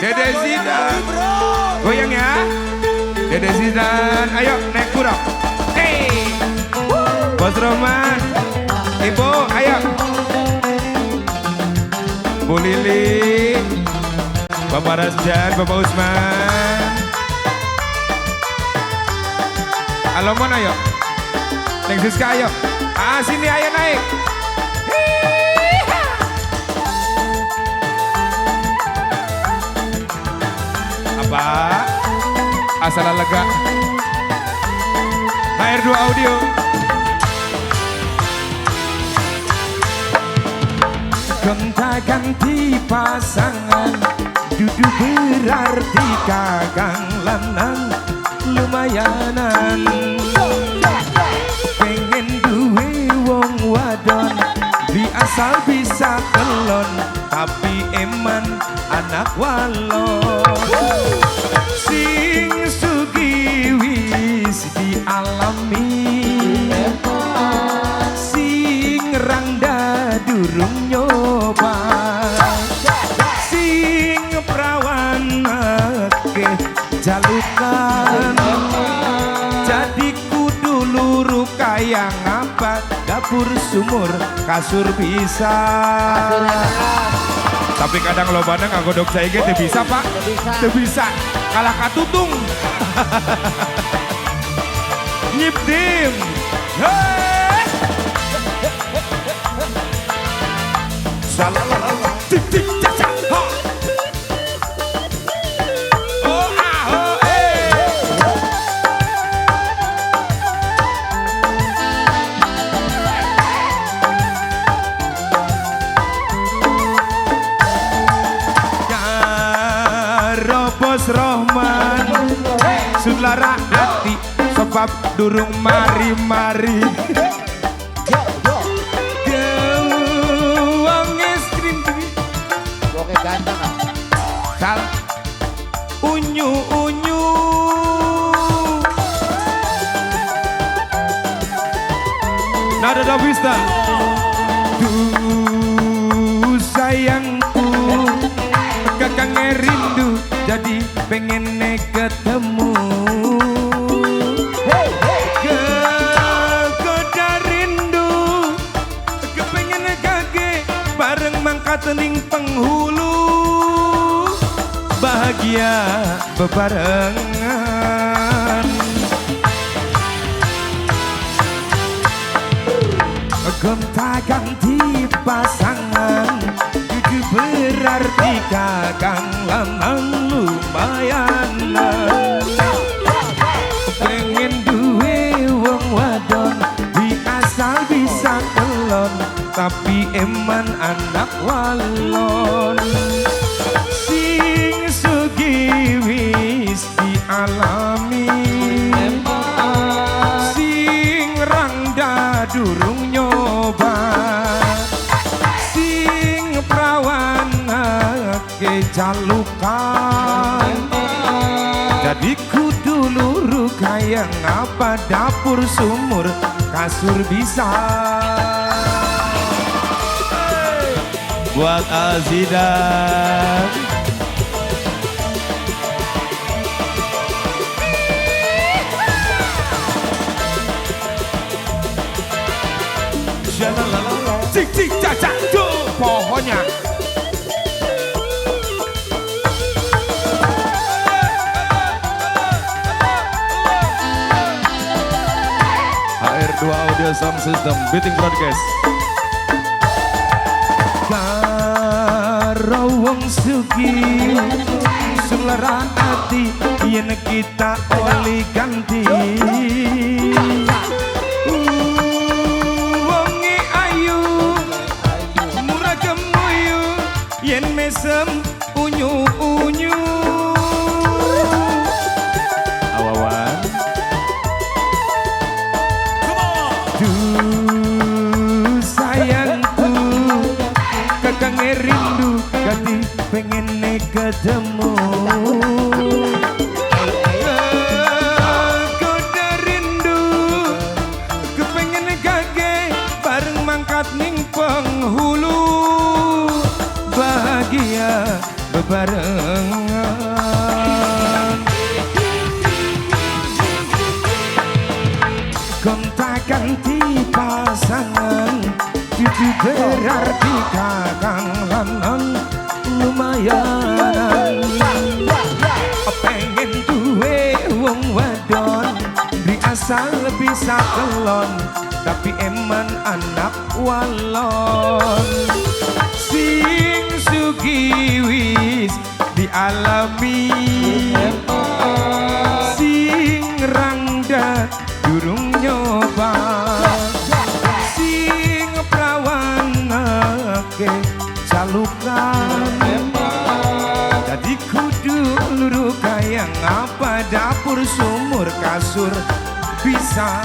Dede Zidan. Goyang ya. Dede Zidan, ayo naik kurang. Hey. Bos Roman. Ibu, ayo. Bu Lili. Bapak Rasjan, Bapak Usman. Alomon ayo. Neng Siska ayo. Ah, sini ayo naik. Apa? Asal lega. HR2 Audio. Gonta-ganti pasangan, dudu berarti kakang lanang lumayanan. Pengen duwe wong wadon, di asal bisa kelon, tapi eman anak walon. Sing sugih wis dialami, sing rangda durung nyoba, sing prawan akeh jalukan. Jadi kudu luru kaya ngapa, dapur sumur kasur bisa. Tapi kadang lobana ngagodok saya teu bisa pak, teu bisa, kalah katutung. Nyiptim. Hey. Salalala, tik tik caca, ha. Oh ah oh eh. Karo Bos Rohman, sulara ati sebab durung mari-mari. Sal unyu unyu. Nada da Vista. Duh sayangku, kakang rindu jadi pengen ketemu. Kegoda rindu, kepengen kage bareng mangkat ning penghulu. Bahagia bebarengan. Gonta-ganti pasangan, itu berarti kakang lanang lumayan. Pengen duwe wong wadon, di asal bisa kelon, tapi eman anak walon. Sing sugih wis dialami, sing rangda durung nyoba, sing prawan akeh jalukan. Jadi kudu luru kaya ngapa, dapur sumur kasur bisa. Buat Azidan. Cik cik cacak tuh pohonnya. HR2 Audio Sound System Beating Broadcast. Karo wong sugih sulara ati yen kita oli ganti. Wonge ayu murah gemuyu yen mesem unyu-unyu. Awawan. Duh sayangku, kakang rindu ganti pengen ketemu. Goda rindu, kepengen kage bareng mangkat ning penghulu. Bahagia bebarengan. Dudu berarti kakang lanang lumayan. Pengen duwe wong wadon di asal bisa kelon, tapi eman anak walon. Sing sugih wis dialami, sing rangda durung nyoba, sing prawan akeh jalukan. Dadi kudu luru kaya ngapa, dapur, sumur, kasur bisa.